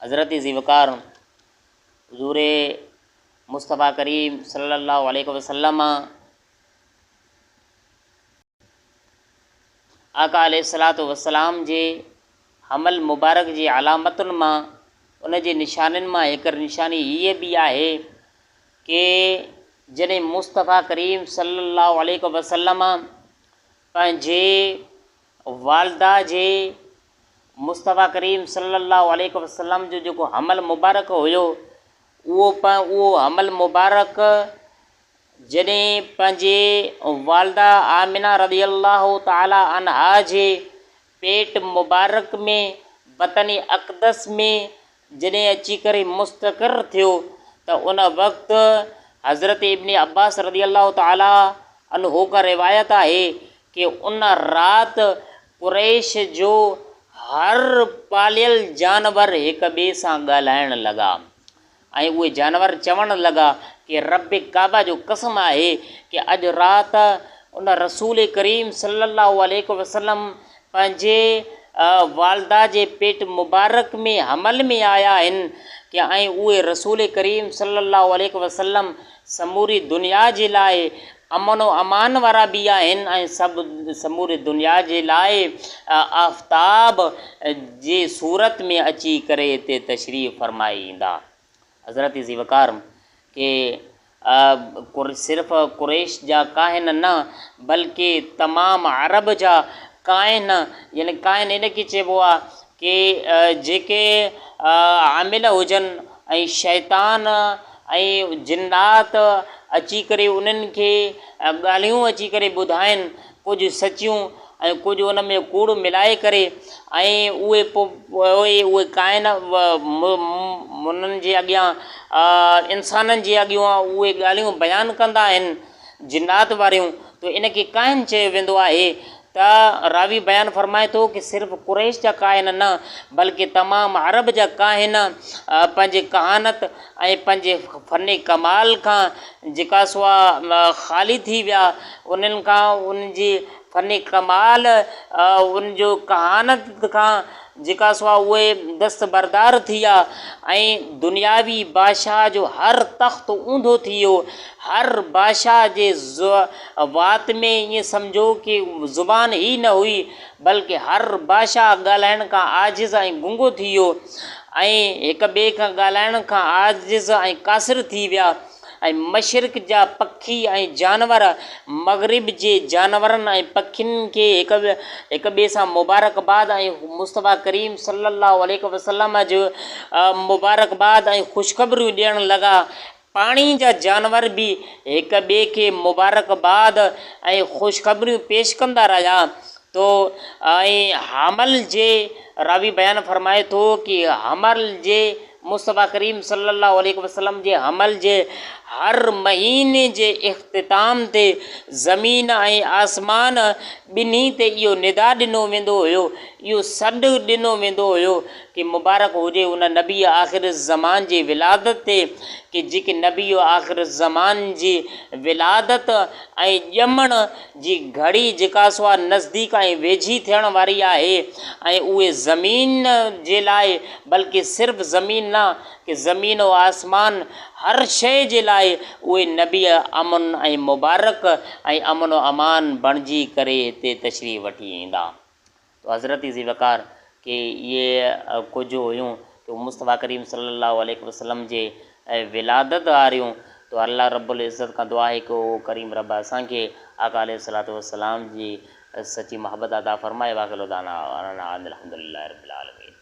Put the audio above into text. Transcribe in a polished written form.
حضرت ذي وقار حضور مصطفيٰ ڪريم صلّي اللّٰه عليه وسلّم آقا عليه الصلوة والسلام جي حمل مبارڪ جي علامتن مان ان جي نشانين مان هڪ نشاني هيء به آهي ڪي جڏهن مصطفيٰ ڪريم صلّي اللّٰه عليه وسلّم پنهنجي والده جي مصطفيٰ ڪريم صلّي اللّٰه عليه وسلّم جو جيڪو حمل مبارڪ هيو اهو اهو حمل مبارڪ جڏهن پنهنجي والده آمنه رضي الله تعالٰي عنها جي پيٽ مبارڪ ۾ بطن اقدس ۾ جڏهن اچي ڪري مستقر ٿيو ته ان وقت حضرت ابن عباس رضي الله تعالٰي عنه کان روايت آهي ڪي ان رات قريش جو هر پاليل جانور هڪ ٻئي سان ڳالهائڻ لڳا ۽ اهي جانور چوڻ لڳا ڪي رب ڪعبه جو قسم آهي ڪي اڄ رات ان رسول ڪريم صلي الله عليه وسلم پنهنجي والده جي پيٽ مبارڪ ۾ حمل ۾ آيا آهن ڪي ۽ اهي رسول ڪريم صلي الله عليه وسلم سموري دنيا جي لاء امن و امان وارا به آهن ۽ سڀ سموري دنيا جي لاء آفتاب جي صورت ۾ اچي ڪري هتي تشريف فرمائي ايندا. حضرت ذي وقار ڪي صرف قريش جا ڪاهن نه بلڪه تمام عرب جا ڪاهن يعني ڪاهن ان کي چئبو آهي ڪي جيڪي عامل هجن ۽ شيطان ۽ جنات اچي ڪري انهن کي ڳالهيون اچي ڪري ٻڌائين ڪجهه سچيون ۽ ڪجهه ان ۾ ڪوڙ ملائي ڪري ۽ اهي پوء اهي ڪاهن انهن جي اڳيان انسانن جي اڳيان اهي ڳالهيون بيان ڪندا آهن جنات واريون ته ان کي ڪاهن چيو ويندو آهي ته راوي بيان فرمائي ٿو ڪه صرف قريش جا ڪاهن نه بلڪه تمام عرب جا ڪاهن پنهنجي ڪهانت ۽ پنهنجي فن ڪمال کان جيڪا سو خالي ٿي ويا انهن کان انهن جي فن ڪمال ان جو ڪهانت کان جيڪا سو اهي دستبردار ٿي ويا ۽ دنياوي بادشاهه جو هر تخت اونڌو ٿي ويو هر بادشاهه جي وات ۾ ائين سمجهو ڪي زبان ئي نه هئي بلڪه هر بادشاهه ڳالهائڻ کان عاجز ۽ گونگو ٿي ويو ۽ هڪ ٻئي کان ڳالهائڻ کان عاجز ۽ قاصر ٿي ويا ۽ مشرق جا پکي ۽ جانور مغرب جي جانورن ۽ پکين کي هڪ ٻئي سان مبارڪباد ۽ مصطفيٰ ڪريم صلي الله عليه وسلم جو مبارڪباد ۽ خوشخبريون ڏيڻ لڳا. پاڻي جا جانور به هڪ ٻئي کي مبارڪباد ۽ خوشخبريون پيش ڪندا رهيا تو ۽ حمل جي راوي بيان فرمائي ٿو ڪي حمل جي مصطفيٰ ڪريم صلّي اللّٰه عليه وسلّم جي حمل جي هر مهيني جي اختتام تي زمين ۽ آسمان ٻنهي تي اهو ندا ڏنو ويندو هيو، اهو سڏ ڏنو ويندو هيو ڪي مبارڪ هجي ان نبي آخر الزمان جي ولادت تي ڪي جيڪي نبي آخر الزمان جي ولادت ۽ ڄمڻ جي گهڙي جيڪا سو آ نزديڪ ۽ ويجهي ٿيڻ واري آهي ۽ اهي زمين جي لاء بلڪه صرف زمين نه ڪه زمين و آسمان هر شيء جي لاء اهي نبي امن ۽ مبارڪ ۽ امن و امان بڻجي ڪري هتي تشريف وٺي ايندا. تو حضرت ذي وقار ڪي اهي ڪجهه هيون ته مصطفيٰ ڪريم صلي الله عليه وسلم جي ولادت واريون تو الله رب العزت کان دعا آهي ڪه اهو ڪريم رب اسان کي آقا عليه الصلوة والسلام جي سچي محبت عطا فرمائي واخر دعوانا ان الحمدلله رب العالمين.